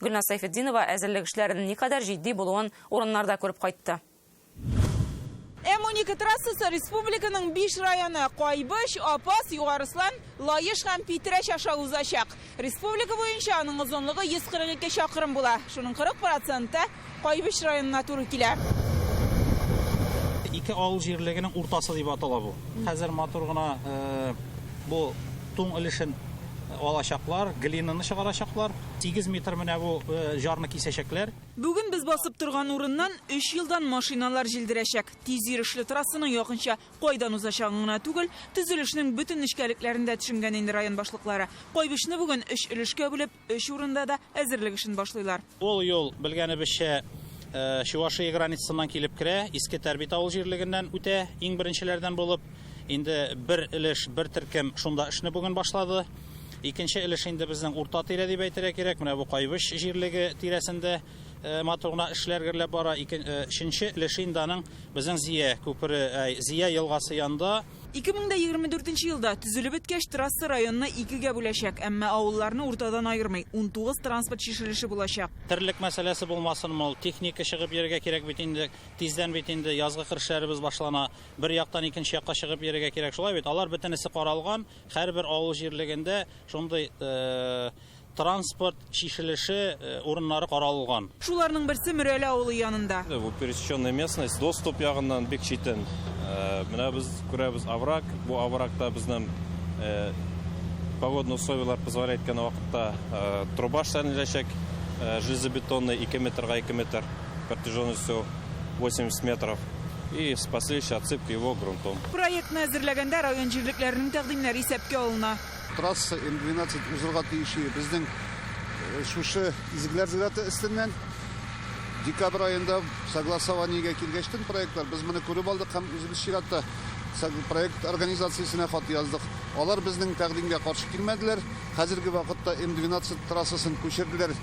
Гөлназ Сәйфетдинова әзерлек эшләренең никадәр җитди булуын урыннарда күреп кайтты. М-12 трассасы республиканың биш районы Кайбыч, Апас, Югары Ослан, Лаеш һәм Питрәч аша узачак. Республика буенча аның озынлыгы 142 чакрым була. Шуның 40 проценты Кайбыч районына туры килә. Ике авыл җирлегенең уртасы дип атала бу. Хәзер матур гына бу туң өлешен алачаклар, глинаны чыгарачаклар. 8 метр менә бу җарны кисәчәкләр. Бүген без басып торган урыннан өч елдан машиналар җилдерәчәк. Тиз йөрешле трассаның якынча кайдан узачагын гына түгел, төзелешнең бөтен нечкәлекләрен дә төшенгән инде район башлыклары. Кайбычны бүген өч өлешкә бүлеп, өч урында да әзерлек эшен башлыйлар. Ул юл, белгәнебезчә, Чувашия границасыннан килеп керә, Иске Тәрбит авыл җирлегеннән үтә, иң беренчеләрдән булып. Инде бер өлеш, бер төркем шунда эшне бүген башлады. Икенче өлеш инде безнең урта тирә дип әйтергә кирәк. Менә бу Кайбыч җирлеге тирәсендә матур гына эшләр гөрләп бара. Өченче өлеше инде аның безнең Зия күпере, Зия елгасы янында. 2024 елда төзелеп беткәч, трасса районны икегә бүләчәк, әмма авылларны уртадан аермый. 19 транспорт чишелеше булачак. Терлек мәсьәләсе булмасынмы ул, техника чыгып йөрергә кирәк бит инде. Тиздән бит инде язгы кыр эшләребез башлана. Бер яктан икенче якка чыгып йөрергә кирәк. Шулай бит, алар бөтенесе каралган. Һәрбер авыл җирлегендә шундый транспорт чишелеше урыннары каралган. Шуларның берсе Мөрәле авылы янында. Бу пересеченная местность, доступ ягыннан бик читен. Менә без күрәбез овраг, бу оврагта безнең погодный условияләр позволяет иткән вакытта труба эшләнеләчәк, железобетонный 2 метрга 2 метр, протяженностью 80 метров. И с последующей отсыпкой его грунтом. Проектны әзерләгәндә район җирлекләренең тәкъдимнәре исәпкә алына. Трасса М-12 узырга тиеш безнең шушы Изгеләр зираты өстеннән. Декабрь аенда согласованиегә килгәчтен проектлар, без моны күреп алдык һәм үзебез чиратта проект организациясенә хат яздык. Алар безнең тәкъдимгә каршы килмәделәр. Хәзерге вакытта М-12 трассасын күчерделәр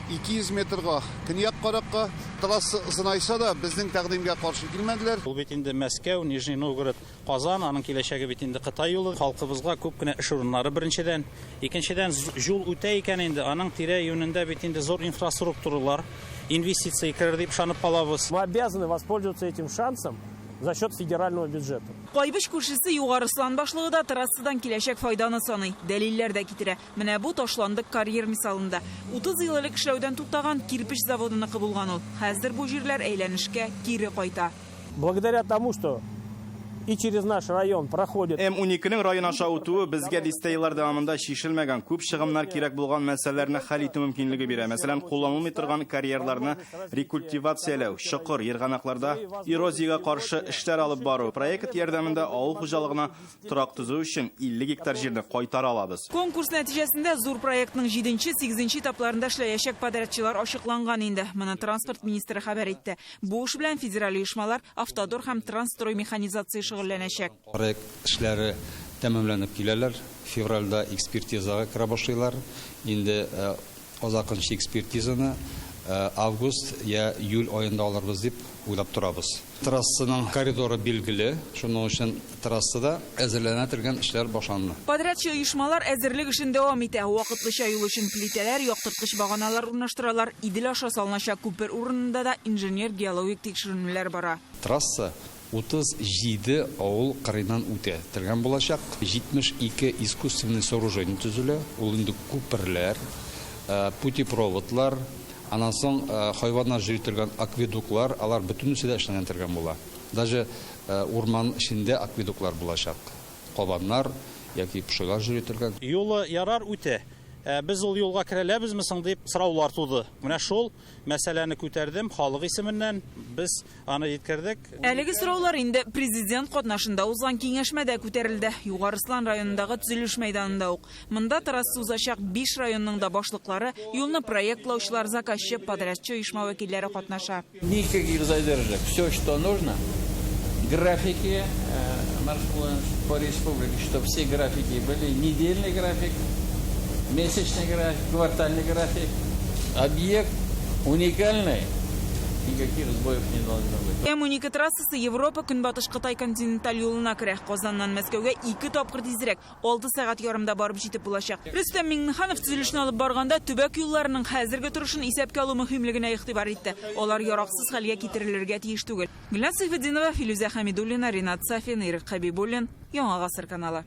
200 метрга көньяк каракка. Трасса озынайса да, безнең тәкъдимгә каршы килмәделәр. Ул бит инде Мәскәү, Нижний Новгород, Казан, аның киләчәге бит инде Кытай юлы. Халкыбызга күп кенә эш урыннары беренчедән. Икенчедән, юл үтә икән инде, аның тирә-юнендә бит инде зур инфраструктуралар, инвестиция керер дип ышанып калабыз. Мы обязаны воспользоваться этим шансом за счет федерального бюджета. Кайбыч күршесе Югары Ослан башлыгы да трассадан киләчәк файданы саный, дәлилләр дә китерә. Менә бу ташландык карьер мисалында. 30 ел элек эшләүдән туктаган кирпеч заводыныкы булган ул. Хәзер бу җирләр әйләнешкә кире кайта. Благодаря тому, что и через наш район проходит. М-12-нең район аша үтүе безгә дистә еллар дәвамында чишелмәгән күп чыгымнар кирәк булган мәсьәләләрне хәл итү мөмкинлеге бирә. Мәсәлән, кулланылмый торган карьерларны рекультивацияләү, чокыр, ерганакларда эрозиягә каршы эшләр алып бару. Проект ярдәмендә авыл хуҗалыгына торак төзү өчен 50 гектар җирне кайтара алабыз. Конкурс нәтиҗәсендә зур проектның җиденче, сигезенче этапларында эшләячәк подрядчылар ачыкланган инде. Моны транспорт министры хәбәр итте. Бу эш белән федераль оешмалар Автодор һәм Трансстрой механизация шөгыльләнәчәк. Проект эшләре тәмамланып киләләр. Февральдә экспертизага керә башлыйлар. Инде азакынчы экспертизаны август я июль аенда алырбыз дип уйлап торабыз. Трассаның коридоры билгеле, шуның өчен трассада әзерләнә торган эшләр башланды. Подрядчы оешмалар әзерлек эшен дәвам итә. Вакытлыча юл өчен плитәләр, яктырткыч баганалар урнаштыралар. Идел аша салыначак күпер урынында да инженер-геологик тикшеренүләр бара. Трасса 37 авыл кырыйнан үтә торган булачак. 72 искусственный сооружение төзелә. Ул инде күперләр, путепроводлар, аннан соң хайваннар йөри торган акведуклар, алар бөтенесе дә эшләнә торган була. Даже урман эчендә акведуклар булачак. Кабаннар яки пошилар йөри торган. Юлы ярар үтә. Ә без ул юлга керәләбезме соң дип сораулар туды. Менә шул мәсьәләне күтәрдем халык исеменнән. Без аны җиткердек. Әлеге сораулар инде президент катнашында узган киңәшмәдә күтәрелде. Югары Ослан районындагы төзелеш мәйданында ук. Монда трасса узачак 5 районның да башлыклары, юлны проектлаучылар, заказчы, подрядчы оешма вәкилләре катнаша. Никаких задержек. Все, что нужно, графики, по республике, чтобы все графики были, недельный график, месячный график, квартальный график. Объект уникальный. Никаких сбоев не должно быть. М-12 трассасы Европа Көнбатыш Кытай континенталь юлына керә. Казаннан Мәскәүгә ике тапкыр тизрәк, 6 сәгать ярымда барып җитеп булачак. Рөстәм Миңнеханов төзелешне алып барганда төбәк юлларының хәзерге торышын исәпкә алу мөһимлегенә игътибар итте. Алар яраксыз хәлгә китерелергә тиеш түгел. Гөлназ Сәйфетдинова, Филүзә Хәмидуллина, Ринат Сафин, Ирек Хәбибуллин, Яңа Гасыр каналы.